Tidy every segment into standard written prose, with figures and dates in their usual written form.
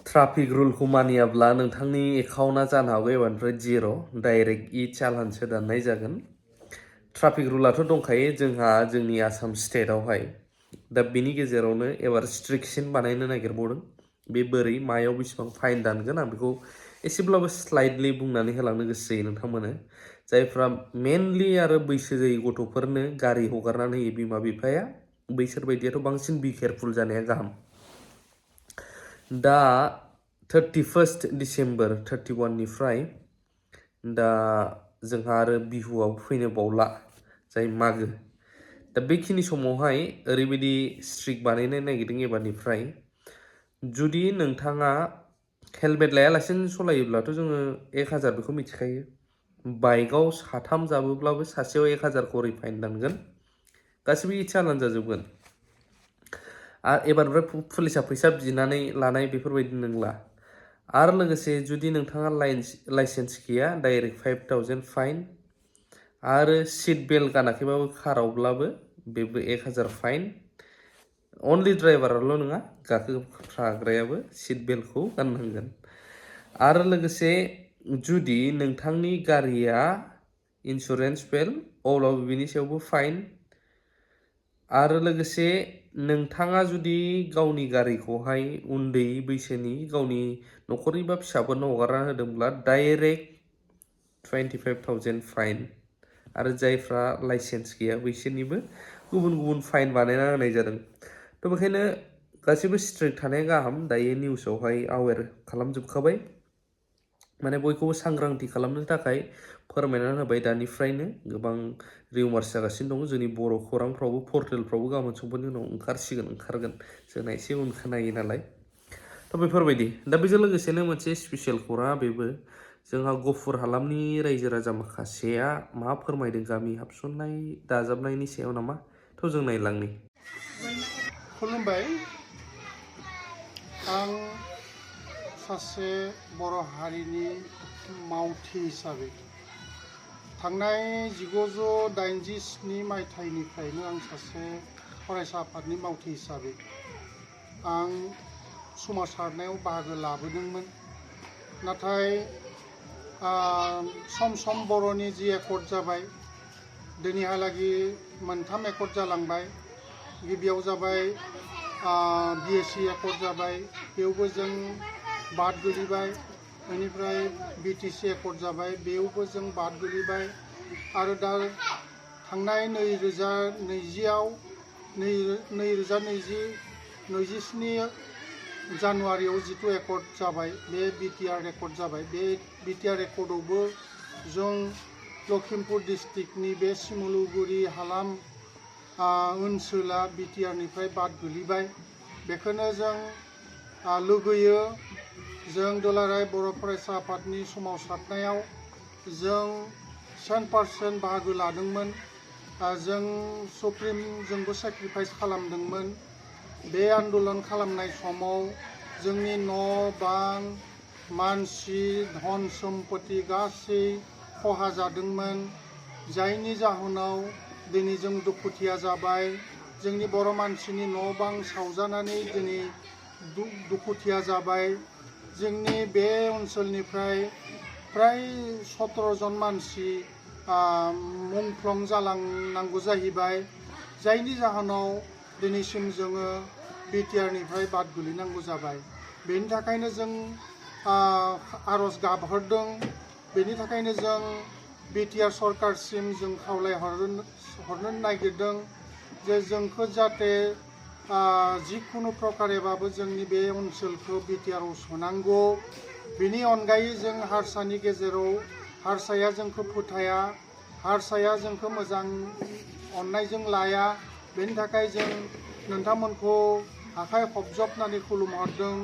Traffic रुलखौ मानियाब्ला नोंथांनि एकाउन्टआ जानो हागौ एबारनिफ्राय 0 डाइरेक्ट चालानसो दाननाय जागोन। ट्राफिक रुलाथ' दंखायो जोंहा जोंनि आसाम स्टेटआवहाय। दा बेनि गेजेरावनो एबार स्ट्रिक्टसिन बानायनो नागिरबावदों। बे बोरै मायाव बेसेबां फाइन दानगोन आं बेखौ एसेब्लाबो स्लाइडलि बुंनानै होलांनो गोसो जायो नोंथांमोननो। जायफ्रा मेनलि आरो बैसो जायै गथ'फोरनो गारि हगारनानै होयो बिमा बिफाया, बैसोर बायदियाथ' बांसिन बि केयारफुल जानाया गाहाम। दा 31 डिसेम्बर 31 निफ्राय दा जोंहा आरो बिहुआव फैनो बावला, जाय मागो। दा बेखिनि समावहाय ओरैबायदि स्ट्रिक्ट बानायनो नागिरदों एबारनिफ्राय, जुदि नोंथाङा हेलमेट लायालासेनो सालायोब्लाथ' जोङो 1000 बेखौ मिथिखायो। बाइकआव साथाम जाबोब्लाबो सासेयाव 1000 खरै फाइन दानगोन। गासिबो चालान जाजोबगोन। आरो एबारनिफ्राय पुलिसा फैसा बिनानै लानाय बेफोरबायदि नंला। आरो लोगोसे जुदि नोंथाङा लाइसेन्स गैया डाइरेक्ट 5000 फाइन। आरो सिट बेल्ट गानाखैबाबो कारावब्लाबो बेबो 1000 फाइन। अनलि ड्राइभाराल' नङा, गाखोफाग्रायाबो सिट बेल्टखौ गाननांगोन। आरो लोगोसे जुदि नोंथांनि गारिया इन्सुरेन्स फेल अब्लाबो बिनि सायावबो फाइन। आरो लोगोसे नोंथाङा जुदि गावनि गारिखौहाय उन्दै बैसोनि गावनि न'खरनि बा फिसाफोरनो हगारना होदोंब्ला डाइरेक्ट 25,000 फाइन। आरो जायफ्रा लाइसेन्स गैया बैसोरनिबो गुबुन गुबुन फाइन बानायना होनाय जादों। थ' बेखायनो गासैबो स्ट्रिक्ट थानाया गाहाम। दायो निउसावहाय आवेर खालामजोबखाबाय, माने बयखौबो सांग्रांथि खालामनो थाखाय फोरमायनानै होबाय दानिफ्रायनो। गोबां रिउमार्स जागासिनो दं जोंनि बर' खौरांफ्रावबो, पर्टेलफ्रावबो गाबोन समफोरनि उनाव ओंखारगोन। जोंना एसे उन खोनायो नालाय। थ' बेफोरबायदि। दा बेजों लोगोसेनो मोनसे स्पेसियेल खौराङा बेबो, जोंहा गफुर हालामनि रायजो राजा माखासेया मा फोरमायदों गामि हाबसननाय दाजाबनायनि सायाव नामा? थ' जों नायलांनि। खुलुमबाय। आं सासे बर' हारिनि मावथि हिसाबै थांनाय 1987 मायथाइनिफ्रायनो आं सासे फरायसा आफादनि मावथि हिसाबै आं सोमावसारनायाव बाहागो लाबोदोंमोन। नाथाय सम बर'नि जि एकर्ड जाबाय, दिनैहालागि मोनथाम एकर्ड जालांबाय। गिबियाव जाबाय BSc एकर्ड जाबाय, बेयावबो जों बाद गोलैबाय। बेनिफ्राय BTC एकर्ड जाबाय, बेयावबो जों बाद गोलैबाय। आरो दा थांनाय 2027 जानुवारियाव जिथु एकर्ड जाबाय, बे BTR एकर्ड जाबाय। बे BTR एकर्डआवबो जों लखिमपुर डिस्ट्रिक्टनि बे सिमुलुगुरि हालाम ओनसोला BTRनिफ्राय बाद गोलैबाय। बेखौनो जों लुगैयो, जों दुलाराय बर' फरायसा आफादनि सोमावसारनायाव जों 100% बाहागो लादोंमोन। जों सुप्रिमजोंबो सेक्रिफाइस खालामदोंमोन। बे आन्दलन खालामनाय समाव जोंनि न' बां, मानसि, धन सम्पति गासै खहा जादोंमोन। जायनि जाहोनाव दिनै जों दुखुथिया जाबाय। जोंनि बर' मानसिनि न' बां सावजानानै दिनै दुखुथिया जाबाय। जोंनि बे ओनसोलनिफ्राय फ्राय 17 जन मानसि मुंख्लं जालांनांगौ जाहैबाय। जायनि जाहोनाव दिनैसिम जोङो BTRनिफ्राय बाद गोलैनांगौ जाबाय। बेनि थाखायनो जों आर'ज गाबहरदों। बेनि थाखायनो जों BTR सरकारसिम जों खावलायहरनो नागिरदों जे जोंखौ जाहाथे जिखुनु प्रकारेबाबो जोंनि बे ओनसोलखौ BTRआव सोनांगौ। बेनि अनगायै जों हारसानि गेजेराव हारसाया जोंखौ फोथाया, हारसाया जोंखौ मोजां अननायजों लाया। बेनि थाखाय जों नोंथांमोनखौ आखाइ खबजबनानै खुलुमहरदों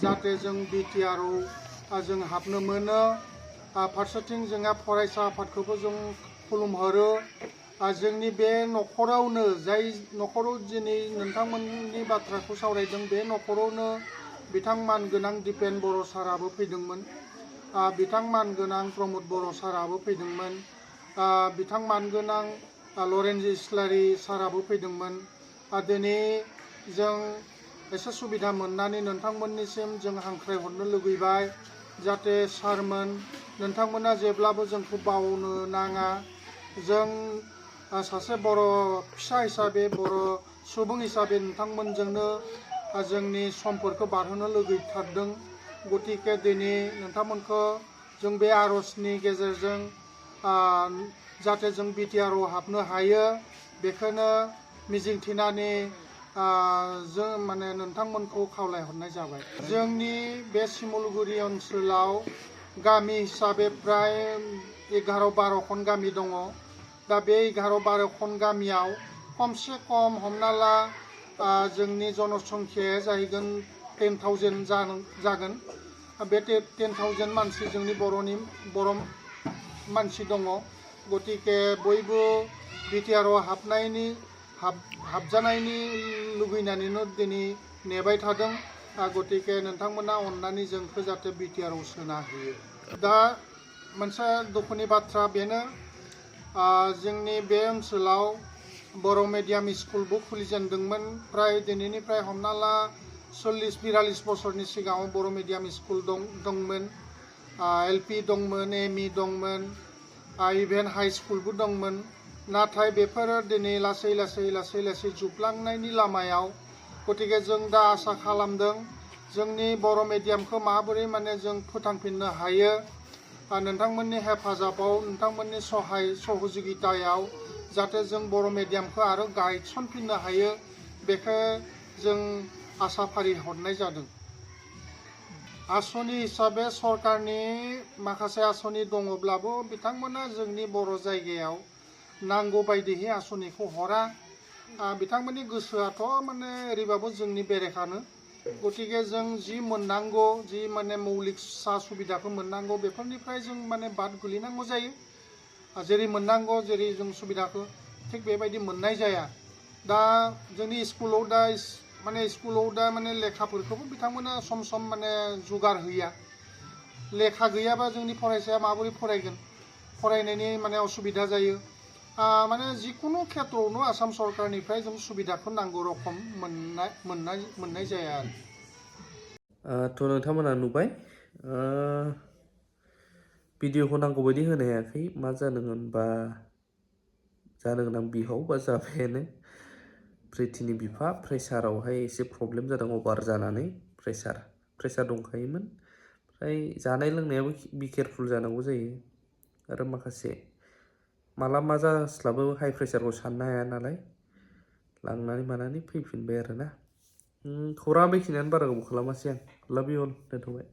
जाहाथे जों BTRआव जों हाबनो मोनो। फारसेथिं जोंहा फरायसा आफादखौबो जों खुलुमहरो। जोंनि बे न'खरावनो, जाय न'खराव दिनै नोंथांमोननि बाथ्राखौ सावरायदों, बे न'खरावनो बिथां मानगोनां दिपेन बर' साराबो फैदोंमोन। बिथां मानगोनां प्रमद बर' साराबो फैदोंमोन। बिथां मानगोनां लरेन्ज इस्लारि साराबो फैदोंमोन। दिनै जों एसे सुबिदा मोननानै नोंथांमोननिसिम जों हांख्रायहरनो लुगैबाय जाहाथे सारमोन नोंथांमोना जेब्लाबो जोंखौ बावनो नाङा जों सासे बर' फिसा हिसाबै बर' सुबुं हिसाबै नोंथांमोनजोंनो जोंनि समफोरखौ बारहोनो लुगैथारदों गतिके दिनै नोंथांमोनखौ जों बे आर'जनि गेजेरजों जाहाथे जों बिटिआरआव हाबनो हायो बेखौनो मिजिंथिनानै जों माने नोंथांमोनखौ खावलायहरनाय जाबाय जोंनि बे सिमुलुगुरि ओनसोलाव गामि हिसाबै प्राय 11-12 गामि दङ दा बे 11-12 गामियाव खमसे खम हमना ला जोंनि जनसंख्याया जाहैगोन 10,000 जागोन बे 10,000 मानसि जोंनि बर' मानसि दङ गतिके बयबो बिटिआरआव हाबजानायनि लुगैनानैनो दिनै नेबाय थादों गतिके नोंथांमोना अननानै जोंखौ जाहाथे बिटिआरआव सोना होयो दा मोनसे दुखुनि बाथ्रा बेनो जोंनि बे ओनसोलाव बर' मिडियाम स्कुलबो खुलिजेनदोंमोन प्राय दिनैनिफ्राय हमना ला 40-42 बोसोरनि सिगाङाव बर' मिडियाम स्कुल दंमोन एलपि दंमोन एमइ दंमोन इभेन हाई स्कुलबो दंमोन नाथाय बेफोरो दिनै लासै लासै जोबलांनायनि लामायाव गतिके जों दा आसा खालामदों जोंनि बर' मिडियामखौ माबोरै माने जों फोथांफिननो हायो नोंथांमोननि हेफाजाबाव नोंथांमोननि सहाय सहजुगितायाव जाहाथे जों बर' मिडियामखौ आरो गायसनफिननो हायो बेखौ जों आसा फारि हरनाय जादों आसनि हिसाबै सरकारनि माखासे आसनि दङब्लाबो बिथांमोना जोंनि बर' जायगायाव नांगौ बायदियै आसनिखौ हरा बिथांमोननि गोसोआथ' माने ओरैबाबो जोंनि बेरेखानो गतिके जों जि मोननांगौ जि माने मौलिक सुबिदाखौ मोननांगौ बेफोरनिफ्राय जों माने बाद गोलैनांगौ जायो जेरै मोननांगौ जेरै जों सुबिदाखौ थिग बेबायदि मोननाय जाया दा जोंनि स्कुलाव दा माने लेखाफोरखौबो बिथांमोना सम सम माने जुगार होया लेखा गैयाबा जोंनि फरायसाया माबोरै फरायगोन फरायनायनि माने असुबिदा जायो माने जिखुनु खेत्रआवनो आसाम सरकारनिफ्राय जों सुबिदाखौ नांगौ रखम मोननाय जाया थ' नोंथांमोना नुबाय भिडिअखौ नांगौ बायदि होनो हायाखै मा जादों होनबा जानो गोनां बिहाव बा जाबायानो प्रिथिनि बिफा प्रेसारावहाय एसे प्रब्लेम जादों अभार जानानै प्रेसार दंखायोमोन ओमफ्राय जानाय लोंनायाबो बि केयारफुल जानांगौ जायो आरो माखासे माला मा जास्लाबो हाइ प्रेसारखौ साननो हाया नालाय लांनानै मानानै फैफिनबाय आरोना खौराङा बेखिनियानो बारा गोबाव खालामासै आं लाभ इउ अल दोनथ'बाय